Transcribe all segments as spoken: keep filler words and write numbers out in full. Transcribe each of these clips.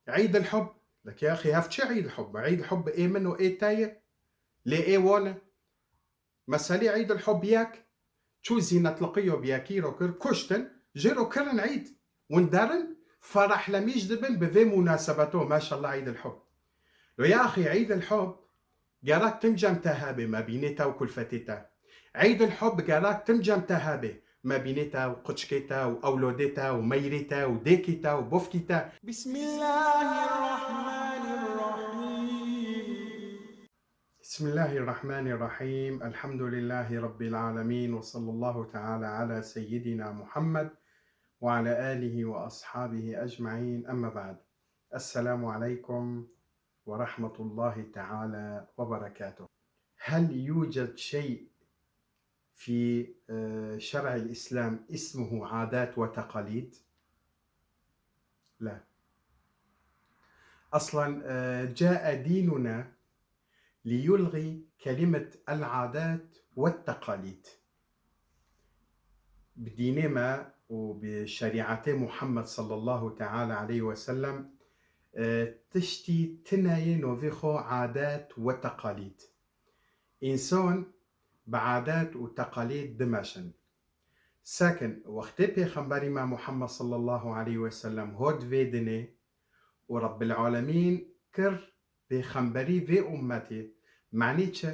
Eîd el-Hub. Leke ya xî, hev çi Eîd el-Hub? Eîd el-Hub ê min û ê te ye. Lê ê wan e. Meselê Eîd el-Hub yek, çû zînetliqiyo bi yekî ro kir, kuştin, jê ro kirin Eîd. Hûn derin, ferehlemîş dibin bi vê munasebeto, maşallah Eîd el-Hub. Lo ya xî, Eîd el-Hub, gerek tim cem te hebe, mebînê te û kulfetê te. Eîd el-Hub gerek tim cem te hebe, mebînê te û quçikê te û ewlodê te û meyrê te û dêkî te û bofkî te. بسم الله الرحمن الرحيم. بسم الله الرحمن الرحيم. الحمد لله رب العالمين، وصلى الله تعالى على سيدنا محمد وعلى آله وأصحابه أجمعين. أما بعد. السلام عليكم ورحمة الله تعالى وبركاته. هل يوجد شيء في، آه، شرع الإسلام اسمه عادات وتقاليد؟ لا. أصلًا، آه، جاء ديننا ليلغي كلمة العادات والتقاليد. Bi dînê me û bi şerîetê Muhammed sallallahu teala aleyhi ve sellem, e, tiştî tune ye novê xwe adet ve teqalîd. Însan bi adet û teqalîd dimeşin. Sekin, wextê Pêxemberî me Muhammed sallallahu aleyhi ve sellem hot vê dinê û Rebbil Alemîn kir pêxemberî vê ummetê, manê çi?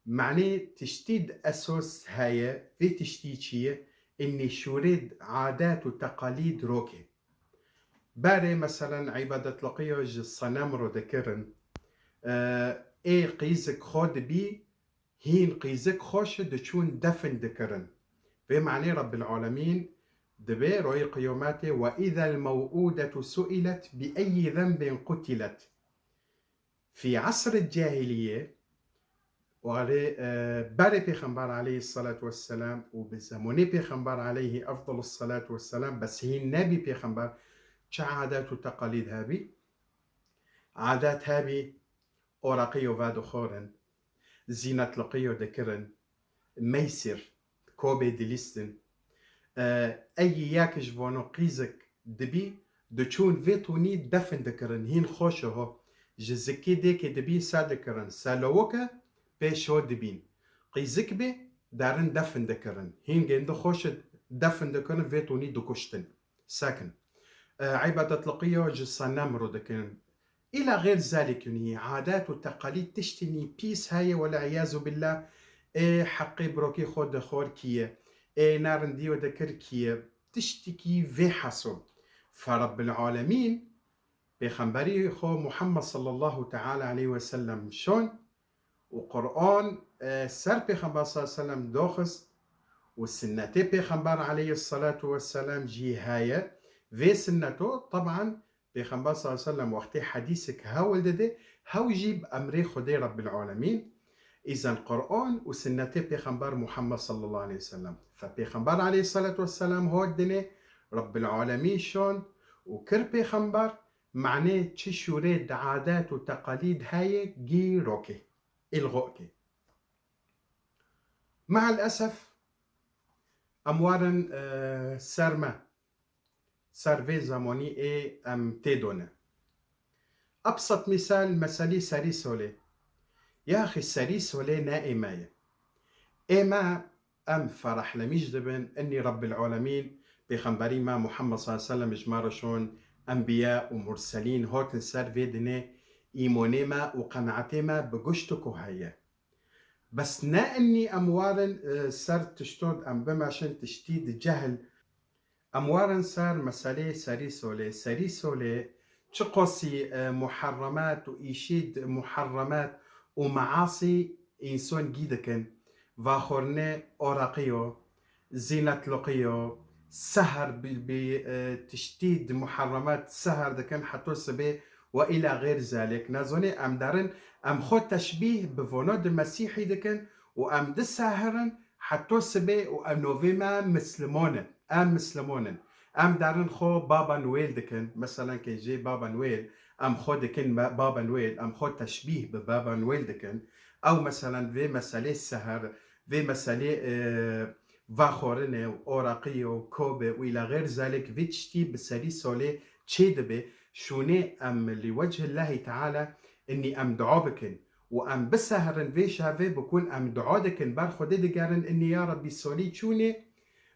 Manê tiştî di esos heye, vê tiştî çi ye? Înî şûrê adet û teqalîd rokê. Berê, meselen, îbadetliqiya ji senem ro dikirin, e, ê qîzik xwe dibî, hîn qîzik xweş diçûn defin dikirin. Vê manê Rebbil Alemîn dibê royê qiyometê, "Ve izel mew'udetu su'ilet bi eyyi zenbin qutilet." Fî esrê cahiliye, warê, e, berê Pêxember aleyhissalatu vesselam û bi zemonê Pêxember aleyhi efdalus salatu vesselam, bes hîn nebî Pêxember, çi adet û teqalîd hebî? Adet hebî, oraqî yo vedixorin, zînetliqî yo dikirin, meysir, kobê dilîstin. E, eyî yek ji vano qîzik dibî, diçûn vê tûnî defin dikirin, hîn xweş ho. Ji zikê dêkê dibî se dikirin, se lowike pêş ho dibîn. Qîzik bê, derin defin dikirin. Hîn gêndi xweş defin dikirin, vê tûnî dikuştin. Sekin. E, îbadetliqiya ji senem ro dikin. Îla xêr zalik, yanî adet û teqalîd tiştînî pîs heye, wele îyazu billah, ê heqê birokî xwe dixwar kiye, ê nerindî we dikir kiye, tiştikî vê heso. Fe Rebbil Alemîn, Pêxemberî xwe Muhammed sallallahu teala aleyhi ve sellem şon, û Quran, e, ser Pêxember sallallahu aleyhi ve sellem doxist û sinnetê Pêxember aleyhissalatu vesselam jî heye. Vê sinneto, teban, Pêxember sallallahu aleyhi ve sellem wextê hedîsek hewl dide, hew jî bi emrê Xwedê Rebbil Alemîn, îzen Quran û sinnetê Pêxember Muhammed sallallahu aleyhi ve sellem. Fe Pêxember aleyhissalatu vesselam hot dinê, Rebbil Alemîn şon û kir Pêxember, manê çi şûrê di adet û teqalîd heye gî rokê. Îlxo ke. Me'el esef, em warin, e, ser me. Ser vê zemanî ê em tê done. Ebset mîsal, meselî serî solê. Yaxî serî solê ne ê me ye. Ê me, em ferehlemîş dibin, innî Rebbil Alemîn, Pêxemberî me Muhammed sallallahu aleyhi ve sellem ji me re şon, enbiya û murselîn hotin ser vê dinê, îmonê me û qenaetê me bi guştiko heye. Bes ne innî em warin, e, ser tiştod em bimeşin tiştî di cehil. Em warin ser meselê serî solê. Serî solê çiqosî, e, muherremat û îşîd muherremat û measî înson gî dikin. Vaxorine oraqî yo, zînetliqî yo, seher bi, bi, e, tiştî di muherremat seher dikin heto sibê we îla xêr zalik. Nezonê em derin, em xwe teşbîh bi vono di Mesîhî dikin û em disehirin heto sibê û em novê me Mislimon in. Em Mislimon in. Em derin xwe Baba Noel dikin. Meselen ke jê Baba Noel, em xwe dikin me-, Baba Noel, em xwe teşbîh bi Baba Noel dikin. Ew meselen vê meselê seher, vê meselê, e, vaxorine û oraqî û kobe û îla xêr zalik vê tiştî bi serî solê çê dibe. Şûnê em li wechillahî teala, innî em dua bikin û em bisehirin vê şevê bikun em dua dikin, ber Xwedê digerin, innî ya Rebbî solî çûnê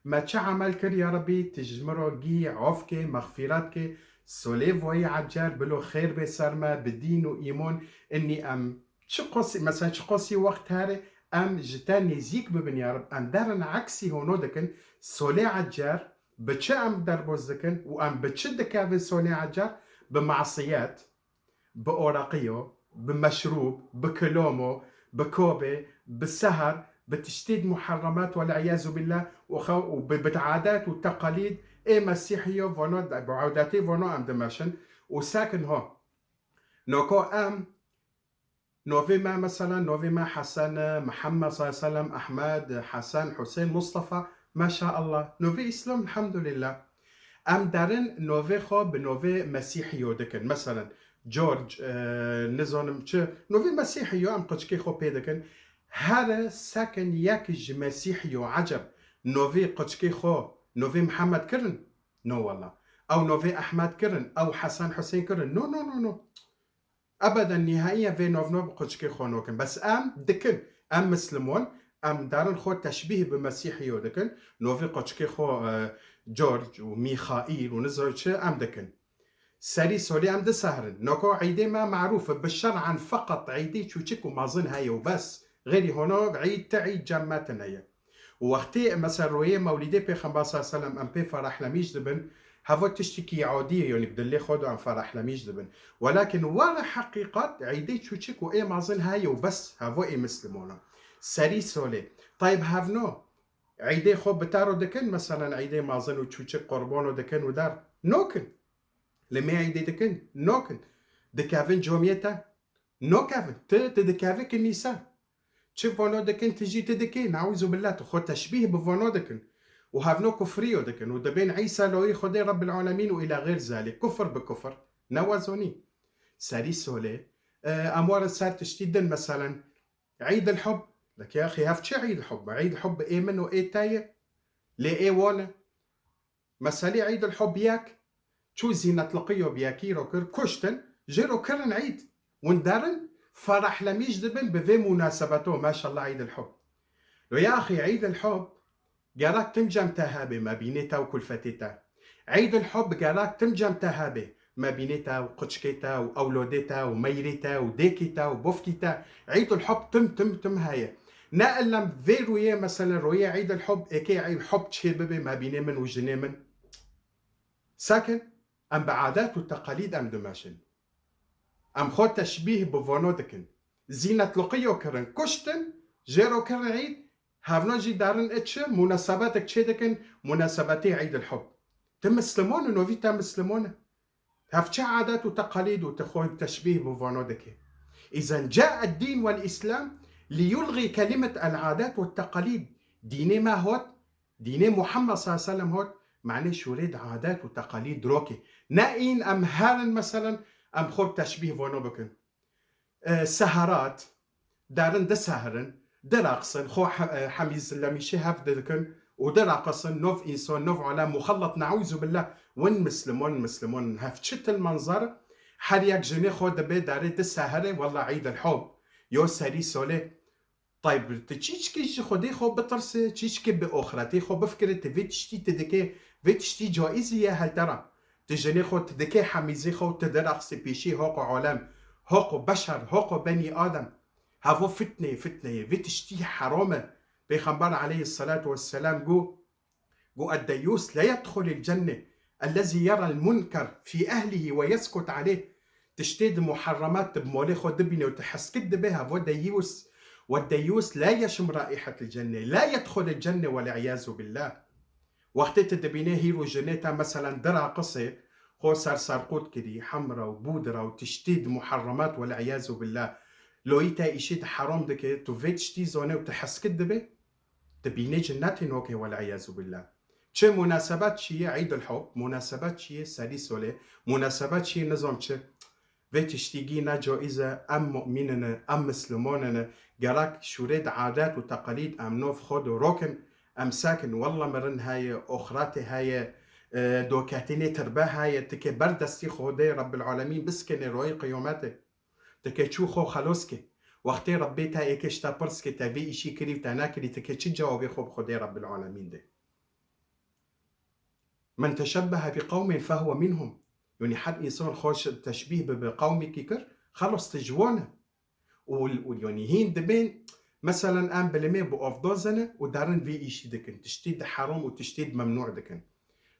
me çi emel kir ya Rebbî, tu ji min re gî, af kê, mexfîret kê, solê voyî ecer, bilo xêr bê ser me, bi dîn û îmon, innî em çi qasî, mesela çi qasî wext here, em ji te nêzîk bibin ya Reb, em derin eksî hono dikin, solê ecer, bi çi em derbas dikin û em bi çi dikevin solê ecer? Bi masiyet, bi oreqiyo, bi meşrûb, bi kilomo, bi kobê, bi sehar, bi tiştî di muherremat, wele'iyazû billah, û xew-, û bi, bi adet û teqalîd ê Mesîhiyo vono, bi adetê vono em dimeşin û sekin ho. Noko em, novê me mesela, novê me Hesen, Mihemed sallallahu aleyhi ve sellem, Ehmed, Hesen, Husên, Mustafa, maşallah. Novê Îslam, elhamdülillah. Em derin novê xwe bi novê Mesîhiyo dikin. Mesela, George, e, nizanim çi, novê Mesîhiyo em quçikê xwe pê dikin. Here sekin yek ji Mesîhiyo, eceb, novê quçikê xwe, novê Mihemed kirin? No, wallah. Ew novê Ehmed kirin, ew Hesen Husên kirin? No, no, no, no. Ebeden nîhaiyen vê navno bi quçikê xwe nokin. Bes em dikin. Em mislimon, em derin xwe teşbîh bi Mesîhiyo dikin. Novê quçikê xwe, e, George û Mîxaîl û nizo çi em dikin. Serî solê em disehirin. Noko îdê me marûf e, bi şer'an feqet îdê çûçik û mazin heye û bes. Xêrî hono îd ti îd cem me tine ye. Û wextê mesela royê mewlîdê Pêxember sallallahu aleyhi ve sellem em pê ferahlemîş dibin, heva tiştekî adî ye, yanî bi dilê xwe de em ferahlemîş dibin. Welakin were heqîqet, îdê çûçik û ê mazin heye û bes, heva ê mislimona. Serî solê. Tayb hevno, îdê xwe bi te ro dikin, meselen îdê mazin û çûçik qurbono dikin û der. Nokin. Li me îdê dikin? Nokin. Dikevin comiyê te? Nokevin. Tu, tu dikevî kinîse. Çi vano dikin, tu jî tu dikî. Neûzubillah, tu xwe teşbîh bi vano dikin. Û hevno kufriyo dikin. Û dibên Îsa loyî Xwedê Rebbil Alemîn û îla xêr zalîk. Kufr bi kufr. Ne wezonî. Serî solê. E, em warin ser tiştî din, meselen. Îd el Hub. Leke ya xî, hev çi Îd el Hub? Îd el Hub ê min û ê te ye. Lê ê wan e. Meselê Îd el Hub yek, çû zînetliqiyo bi yekî ro kir, kuştin, jê ro kirin îd. Hûn derin, ferahlemîş dibin bi vê munasebeto, maşallah Îd el Hub. Lo ya axî Îd el Hub, gerek tim cem te hebe, me bînê te û kulfetê te. Îd el Hub gerek tim cem te hebe, me bînê te û quçikê te û ewlodê te û meyrê te û dêkê te û bofkî te. Îd el Hub tim, tim, tim heye. Ne illem vê rûyê, meselen, royê Îd el Hub, êkê Îd Hub çê bibe, me bînê min û jinê min. Sakin, em bi adet û teqalîd em dimeşin. Em xwe teşbîh bi vano dikin. Zînetliqiyo kirin, kuştin, jê ro kirin Îd, hevno jî derin e çi, munasebetek çê dikin, munasebetê Îd el Hub. Tu mislimon e, novî te mislimon e. Hev çi adet û teqalîd û tu xwe teşbîh bi vano dike. Îzen cae d-dîn wel-Îslam liyulgî kelimet el-adet we teqalîd. Dînê me hot, dînê Muhammed sallallahu aleyhi ve sellem hot, manê şûrê di adet û teqalîd dirokê. Ne în em herin, meselen, em xwe bi teşbîh vano bikin. E, seherat, derin disehirin, diraqsin, xwe he-, e, hemî zilemîşê hev dikin û diraqisin, nov însan, nov alem muxellet, neûzubillah, win mislimon, mislimon, hev çi til manzar, her yek jinê xwe dibe derê disehire, wella Îd el Hub, yo serî solê. Tayb, tu çîçkî ji Xwedê xwe bitirse, çîçkî bi oxiretê xwe bifikire, tu vê tiştî tu dike, vê tiştî caîzî ye hel te re. Tu jinê xwe tu dike hemîzê xwe û tu diraqsî pêşî hoqo alem, hoqo beşer, hoqo benî Adem. Hevo fitneyê, fitneyê, vê tiştî heram e. Pêxember aleyhisselatu vesselam got, got, "Eddeyyûs la yedxulul cenne, ellezî yerel munker fî ehlihi ve yeskut aleyh." Tiştê di muherremat tu bi molê xwe dibîne û tu heskit dibe, hevo deyyûs. "Ve deyyûs la yeşim raihetel cenne, la yedxulul cenne, vel iyazu billah." Wextê tu dibîne hîr û jinê te, meselen, diraqisê, xwe ser serqot kirî, hemra û bûdira û tiştî di muherremat, vel iyazu billah. Loyî te îşî di heram dike, tu vê tiştî zone û tu heskit dibe, tu bînê cinnetê nokê, vel iyazu billah. Çi munasebet çi ye Îd el Hub, munasebet çi ye serî solê, munasebet çi ye nizam çi? Vê tiştî gî ne caiz e, em mu'mînin e, em mislimanin e, gerek şûrê di adet û teqalîd em nov xwe dirokin, em sekin, wella mirin heye, oxiretê heye, e, doketinê tirbe heye, ti ke ber destî Xwedê Rebbil Alemîn biskine royê qiyametê. Ti ke çû xwe xelos ke. Wextê Rebbê te êke ji te pirs ke te vê îşî kirî û te nekirî, ti ke çi cewabê xwe bi Xwedê Rebbil Alemîn de? Men teşebbehe bi qewmin fehuwe minhum. Yanî her însan xwe şi-, teşbîh bibe qewmekî kir, xelos ti ji wan e. Û, û yanî hîn dibên, meselen em bilimê bi avdazin û derin vê îşî dikin. Tiştî di heram û tiştî di memnû dikin.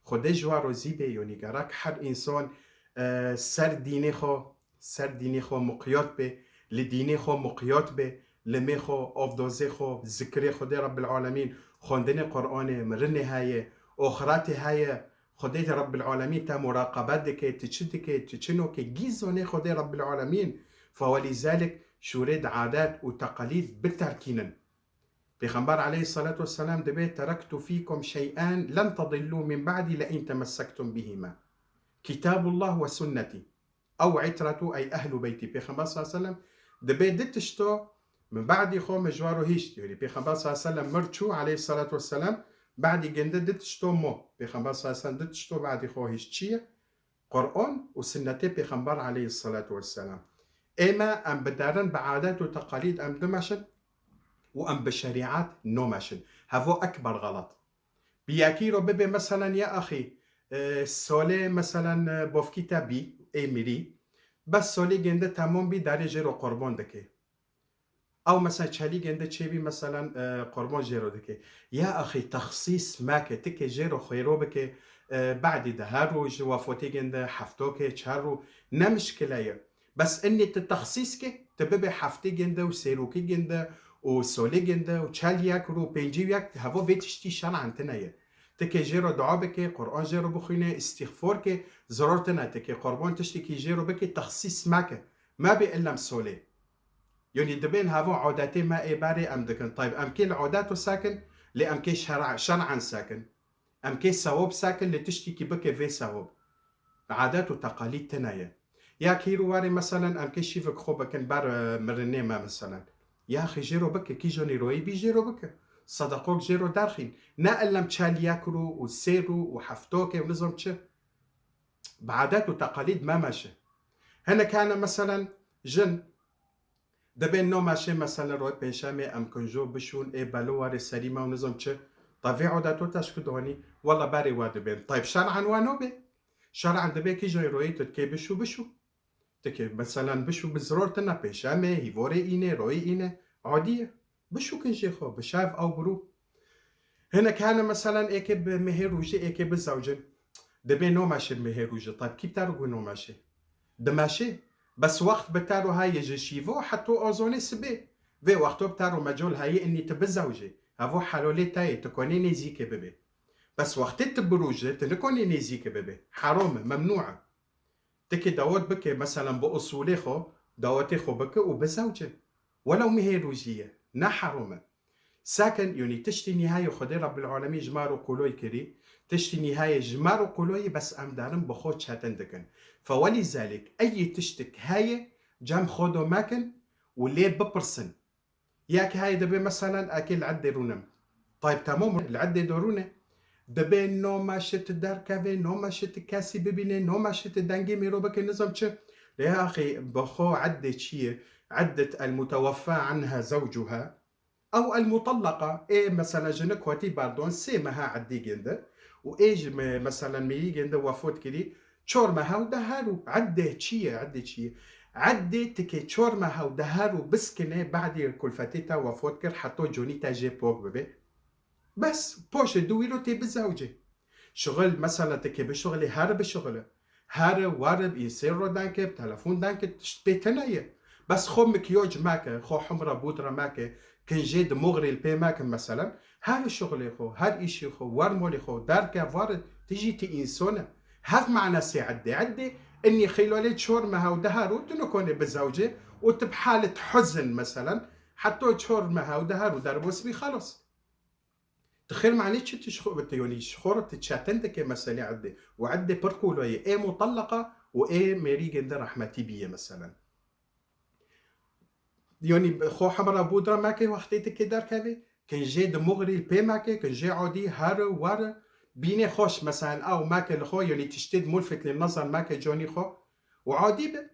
Xwedê ji we razî be, yanî gerek her însan, e, ser dînê xwe, ser dînê xwe miqyat be, li dînê xwe miqyat be, limê xwe, avdazê xwe, zikrê Xwedê Rebbil Alemîn, xwendinê Qur'anê, mirinê heye, oxiretê heye, Xwedê Rebbil Alemîn te muraqebe dike, tu çi dike, tu çi noke, gîz zanê Xwedê Rebbil Alemîn. Fewelîzalik şûrê di adet û teqalîd biterkînin. Pêxember aleyhissalatu vesselam dibê, "Terektu fîkum şey'an len tedillû min ba'dî le in temessektum bihîma. Kitabullah ve sunnetî. Ew itretu ey ehlu beyti." Pêxember sallallahu aleyhi ve sellem dibê, di tişto min ba'dî xwe min ji we re hişt. Yanî Pêxember sallallahu aleyhi ve sellem mir çû aleyhissalatu vesselam, ba'dî ginde di tişto mo. Pêxember sallallahu aleyhi ve sellem di tişto ba'dî xwe hişt. Çi ye? Qur'an û sunnetê Pêxember aleyhissalatu vesselam. Ême em bi derin, bi adet û teqalîd em dimeşin û em bi şerîat nomeşin. Hevo ekber xelet. Bi yekî ro bibe, meselen, ya axî, e, solê, meselen, e, bofkî te bî, ê mirî, bes solê gende temam bî, darê jê ro qurban dike. Ew, meselen, çelî gende çêbî, meselen, e, qurban jê ro dike. Ya axî, texsîs meke, ti ke jê ro xêro bike, e, badî de her roj, wefotê gende hefto ke, çar rû, ne mişkile ye. Bes innê tu texsîs ke, tu bibe heftê ginde û sêrokî ginde û solê ginde û çel yek rû, pêncî yek, hevo vê tiştî şer'an tine ye. Ti ke jê re dua bike, Qur'an jê re bixwîne, îstîxfor ke, ziror tine. Ti ke qurban tiştekî jê re bike, texsîs meke. Mebe illem solê. Yanî dibên hevo adetê me ê berê em dikin. Tayb, em kê li adet û sekin, lê em kê şer'a-, şer'an sekin. Em kê sewab sekin, lê tiştekî bike vê sewab. Adet û teqalîd tine ye. Ya kî rû warê, meselen, em kê şîvik xwe bikin ber, e, mirinê me, meselen. Ya xî jê ro bike, kî jonî royî bî jê ro bike. Sadaqok jê ro derxîn. Ne ellem çel yek rû û sê rû û hefto ke û nizam çi. Bi adet û teqalîd me meşe. Hinek hene, meselen, jin Dibên no meşê, meselen, royê pênşemê em kunco bişûn, ê belo warê serî me û nizam çi. Tevê adeto te ji ku donî, wela berê we dibên. Tayb şer'an we nobe. Şer'an dibê kî jayê royê tu dikê bişû, bişû. Dikê, meselen, bişû bi ziror tine pênşemê, hîvorê înê, royê înê. Adî ye. Bişûkin jê xwe, bi şev ew birû. Hinek hene, meselen, êkê bi mehê rojê, êkê bi zewcin. Dibê no meşê mehê rojê. Tayb kî bi te re got no meşê? Dimeşê. Bes wext bi te re heye ji şîvo heto azonê sibê. Vê wexto bi te re mecol heye innî tu bizewcê. Hevo helolê te ye, tu konê nêzîkê bibê. Bes wextê tu birojê, tu nikonê nêzîkê bibê. Heram e, memnû e. Ti kê dawet bike, meselen, bi usulê xwe, dawetê xwe bike û bizewce. Welew mehê rojî ye, ne heram e. Sakin, yanî tiştî nîhayê Xwedê Rebbil Alemîn ji me re qoloy kirî, tiştî nîhayê ji me re qoloyî, bes em derin bi xwe çetin dikin. Fewelîzalik, eyî tiştik heye, cem xwe do mekin û lê bipirsin. Yek heye dibê, meselen, ekê li eddê rûnim. Tayb, temam, li eddê de rûne. Dibê no meşe tu derkevê, no meşe tu kesî bibînê, no meşe tu dengê mêro bike, nizam çi. Lê axî bi xwe eddê çi ye? Eddet el muteweffa anha zewcuha. Ew el mutallaqa, ê, meselen, jinik hatî berdon, sê meha eddî ginde û ê ji me-, meselen, mêrî ginde wefot kirî, çor meha û deh rû. Eddê çi ye? Eddê çi ye? Eddê tikê çor meha û deh rû biskine, badî kulfetê te wefot kir, heto conî te jê pok bibe. Bes, poşê du wî ro tê bizewcê. Şixil, mesela, ti kê bişixilî, here bişixile. Here, were, bi însê re deng ke, bi telefon deng ke, tişt pê tune ye. Bes xwe mikyoj meke, xwe humra budra meke, kincê di moxrê li pê meke, meselen, here şixilê xwe, here îşê xwe, were molê xwe, derke, were, ti jî ti însan e. Hev manasê eddê. Eddê, innî xîlolê çor meha û deha ro tu nikonê bizewcê û tu bi halet huzn, meselen, heto çor meha û deha ro derbas bî, xelas. Tu xêr manî çi tu ji xwe, tu, yanî ji xwe re tu çetin dike meselê eddê. Û eddê pir qolo ye. Ê mutellaka û ê mêrî ginde rehmetî bîye, meselen. Yanî xwe hemra budra meke wextê tu kê derkevê. Kincê di muxrî pê meke, kincê adî here, were, Bînê xweş, meselen, ew make li xwe, yanî tiştê mulfit lil nazar make canî xwe û adî be.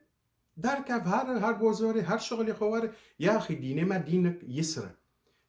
Derkev her, her bozorê, her şixulê xwe were. Ya axî dînê me dînek yisr e.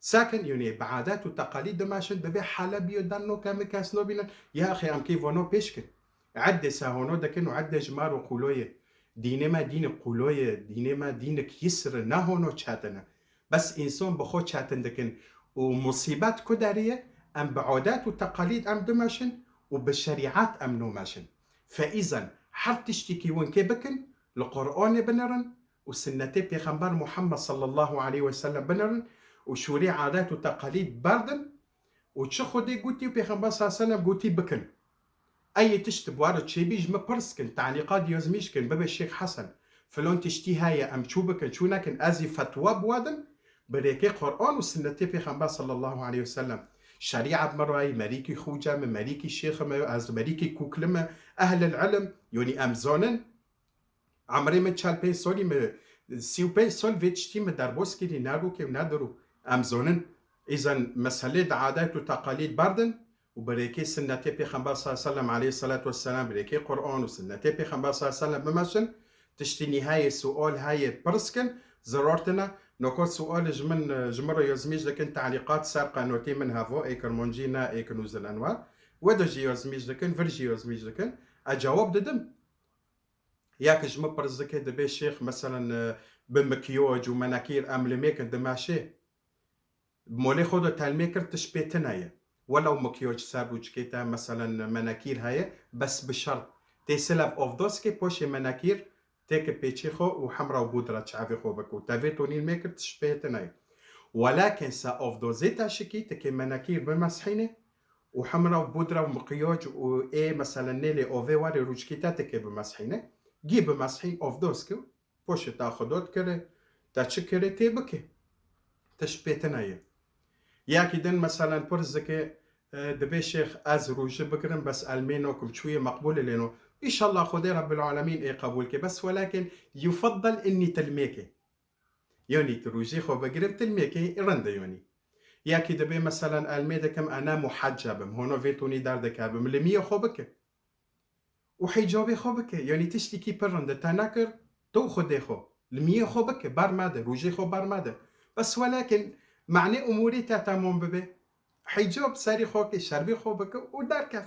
Sakin, yanî bi adet û teqalîd dimeşin, dibê hele biyo der noke min kes nobînin. Ya axî em kê vano pêş kin. Eddê se hono dikin û eddê ji me ro qûlo ye. Dînê me dînek qûlo ye, dînê me dînek yisr e, ne hono çetin e. Bes însan bi xwe çetin dikin û musîbet ku derê ye, em bi adet û teqalîd em dimeşin û bi şerîet em nomeşin. Feîzen her tiştekî hûn kê bikin, li Qur'anê binirin û sinnetê Pêxember Muhammed sallallahu aleyhi ve sellem binirin û şûrê adet û teqalîd berdin û çi Xwedê gotî û Pêxember sallallahu aleyhi ve sellem gotî bikin. Eyê tişt bi waro çêbî ji min pirs kin, telîqat yazmîş kin, bibe Şêx Hesen, filan tiştî heye, em çû bikin, çû nekin, ez ê fetwa biwadim, bi rêkê Qur'an û sinnetê Pêxember sallallahu aleyhi ve sellem. Şerîet min rayî, merîkî xûce min, merîkî şêxi min, ez merîkî kûkli min, ehlil ilm, yanî em zanin, emrê min çel pênc salî min, sî û pênc sal vê tiştî min derbas kirî, ne rûkê û ne dirû. Em zonin, îzen meselê di adet û teqalîd berdin û bi rêkê sinnetê Pêxember sallallahu aleyhi ve sellem, aleyhi salatu vesselam, bi rêkê Qur'an û sinnetê Pêxember sallallahu aleyhi ve sellem bimeşin, tiştî nîhayê sual heye pirs kin, zirar tine, noko sual ji min, ji min re yazmîş dikin, telîqat ser qenotê min heva, ê Kirmancî ne, ê Kinûzil Enwar. We de jî yazmîş dikin, vir jî yazmîş dikin. Ez cewab didim. Yek ji min pirs dike, dibê şêx, meselen, e, bi mikyoj û menekîr em li mêkin dimeşê. Molê xwe de telmê kir, tişt pê tine ye. Welew mikyoj ser rûçikê te, meselen, menekîr heye, bes bi şert. Tê silev ovdos ke poşê menekîr têke pêçê xwe û hemra û budra çavê xwe bike û tevê tonî li mêkir, tişt pê tine ye. Welakin se ovdozê te şikî, tikê menekîr bimesihîne, û hemra û budra û miqyoc û ê, meselen, nêlê ovê warê rûçkî te tikê bimesihîne. Gî bimesihîn, ovdos kir, poşê te xwe dot kire, te çi kire tê bike. Tişt pê tine ye. Yekî din, meselen, pirs dike, e, dibê şêx ez rûjî bigirim, bes elmê nokim, çûyê meqbûl e lê no. Îşallah Xwedê Rebbil Alemîn ê qebûl ke. Bes welakin yufeddel innî tilmêke. Yanî tu rûjê xwe bigirî, tilmêkê rind e yanî. Yekî dibê, meselen, elmê dikim, ene muhecceb im, hono vê tonî derdikevim, li miyê xwe bike. Û hicabê xwe bike, yanî tiştekî pir rind e, te nekir, tu û Xwedê xwe. Li miyê xwe bike, ber mede, rûjê xwe ber mede. Bes welakin manê umûrê te temam bibe. Hicab serî xwe ke, şerbê xwe bike û derkev.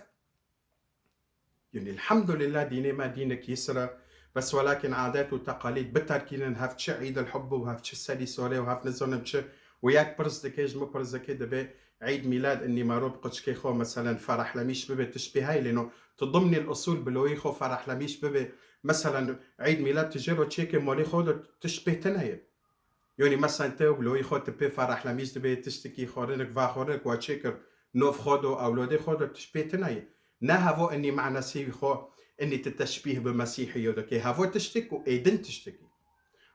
Yanî, elhamdulillah, dînê me dînek yisr e. Bes welakin adet û teqalîd biterkînin, hev çi Eid el-Hubb û hev çi serî solê û hev nizanim çi. Û yek pirs dike, ji min pirs dike, dibê Eid Milad, innî mero bi qiçkê xwe, meselen, ferahlemîş bibe, tişt pê heye lê no. Tu dimnî l-usul bi loyî xwe ferahlemîş bibe. Meselen, Eid Milad tu jê ro çêke molê xwe de, tişt pê tine ye. Yanî, meselen, tu û loyî xwe tu pê ferahlemîş dibê, tiştekî xwarinek, vexwarinek wa çêkir, nov xwe do, ewladê xwe do, tişt pê tine ye. Ne hevo innî manasî xwe, innî tu teşbîh bi Mesîhî yo dike. Hevo tiştek û ê din tiştekî.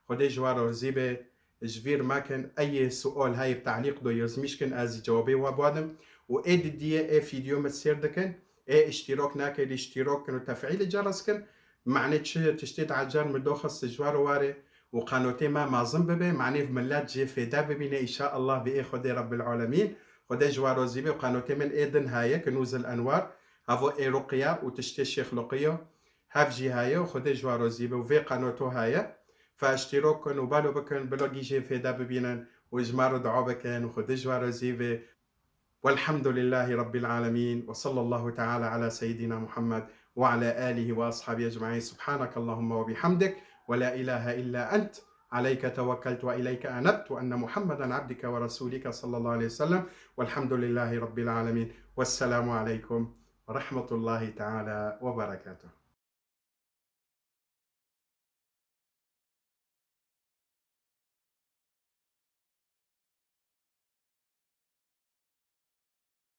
Xwedê ji we razî be, ji vîr mekin, eyê sual heye bi telîq do yazmîş kin, ez cewabê we bidim. Û ê didiyê ê fîdyo min sêr dikin, ê îştîrok nekirî, îştîrok kin û tefîlê ceres kin. Manê çi tiştê di ecer min doxist ji we re were û qenotê me mezin bibe, manê millet jê fêde bibîne, înşaallah, bi ê Xwedê Rebbil Alemîn. Xwedê ji we razî be û qenotê min ê din heye, Kinûzil Enwar, hevo ê Ruqya û tiştê Şêx Luqiyo, hev jî heye û Xwedê ji we razî be û vê qenoto heye. Fe îştîrok kin û belo bikin, bila gî jê fêde bibînin û ji me re dua bikin û Xwedê ji we razî be. والحمد لله رب العالمين، وصلى الله تعالى على سيدنا محمد وعلى آله وأصحابه أجمعين. سبحانك اللهم وبحمدك، ولا إله إلا أنت، عليك توكلت وإليك أنبت، وأن محمدا عبدك ورسولك صلى الله عليه وسلم، والحمد لله رب العالمين، والسلام عليكم ورحمة الله تعالى وبركاته.